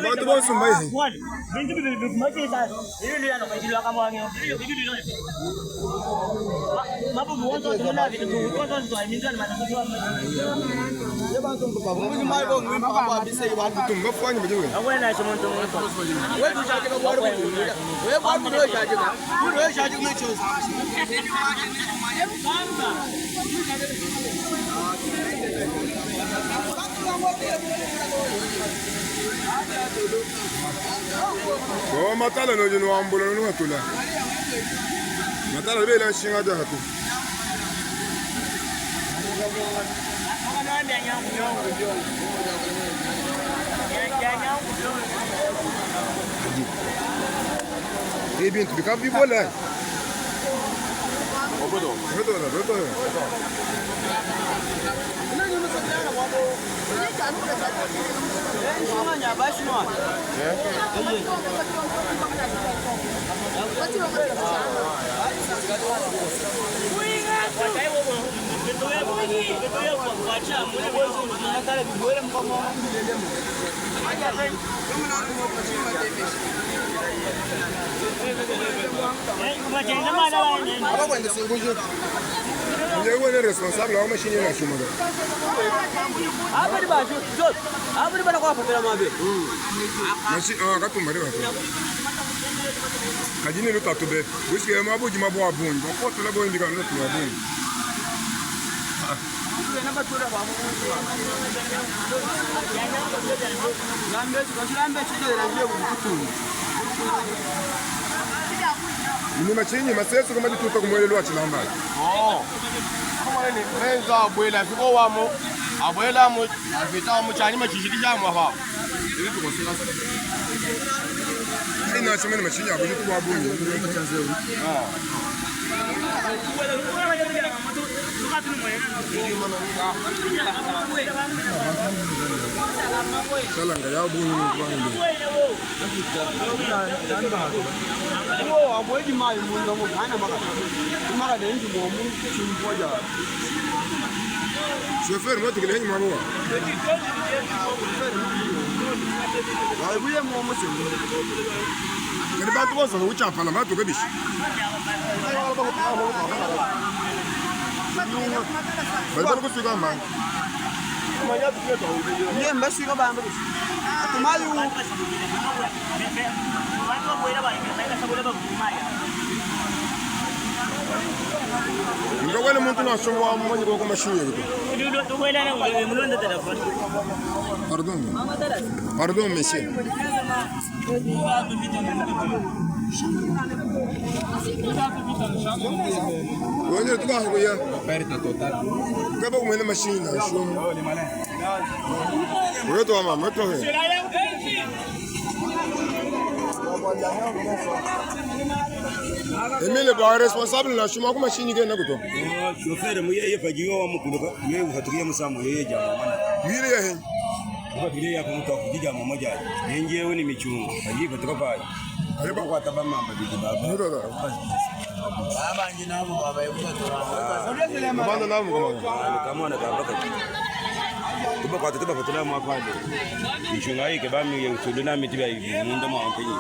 Bantu bonso mbayihi. Tumba fwanyi bajiwe. Oh matala no jinu ambula no hatula. Matala bela shinga da hatu. E bintu bikabibola. Roto roto. Nje wene responsable wa machine na shuma. Abari ba jo abari bana kwa fatara mabe. Machi ah katumba rewa. Kajini luta tube. Whisky ma buji ma bo abun. Ba ko tula bo indika no tula abun. Ni machinyi maseso kama dituta kumwelelwa chilamba. Oh. Kama ni menza abuela fiko wamo abuela mu afita mu chani machishikisha mu hapa. Ili tukoseka. Ina chimene machinyi abuji tu abunyi. Salanga ya bunyi ni kwangu. Wo abweji mai munda mu kana maka. Maka de nji mo mu chimpoja. Chauffeur moto kile henyi mwabuwa. Abuye mo mu simu. Kani bantu bonso uchapala matu kabishi. Bali bali kusika manje. Ndiye mbashika bamba. Atumayu Ngawele muntu nashowa mmanyi kwa mashinyi kuto. Pardon. Pardon monsieur. Wengine tukahuya. Kaba kumwene mashini na shumu. Wewe wa mama, wewe he. Emile ba responsable na shumu kwa mashini gena kuto. Shoferi muye yefagiwa wa mukuluka ye ufatukia musamu yeye jama mana Ngile ya he. ufatukia ya kumuta kujija mmoja yenjewe ni michungu ajifa tukafa Aliba kwa taba mamba bidi baba Mudo da. Banda na mu kama. kama na kamba ka tuba kwa tuba fatula mu afande michunga yike bami ye usulu na mitiba munda mu ankenyi.